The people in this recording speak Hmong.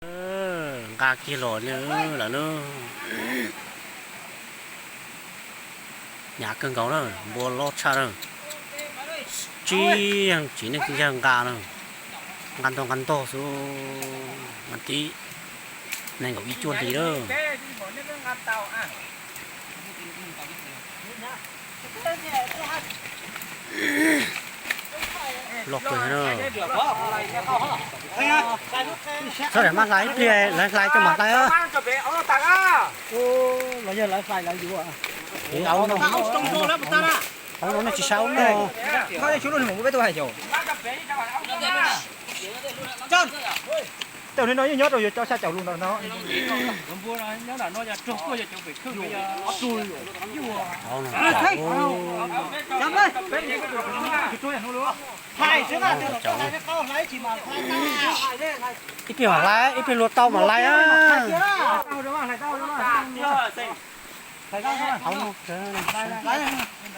Nqa kiag los li lawm na. Hnyav kawg nkaus na, npua loj tshaj na. Tsib yag tsis neej yag nqa na. Nqa ntog nqa ntog xwb. Mas tib nees nkaum ib cuaj hli na. Loj kawg na. Txhob daim mab hlais ib pliag, lawv hlais coj mam hlais. Los yog lawv hlais lawv yuav. Aub no, aub no nej tsis saib aub no. Tej no yeej nyob rau yuav cov xya caum lus ntawm no. Ib pliag mam hlais, ib pliag luag tau mam hlais.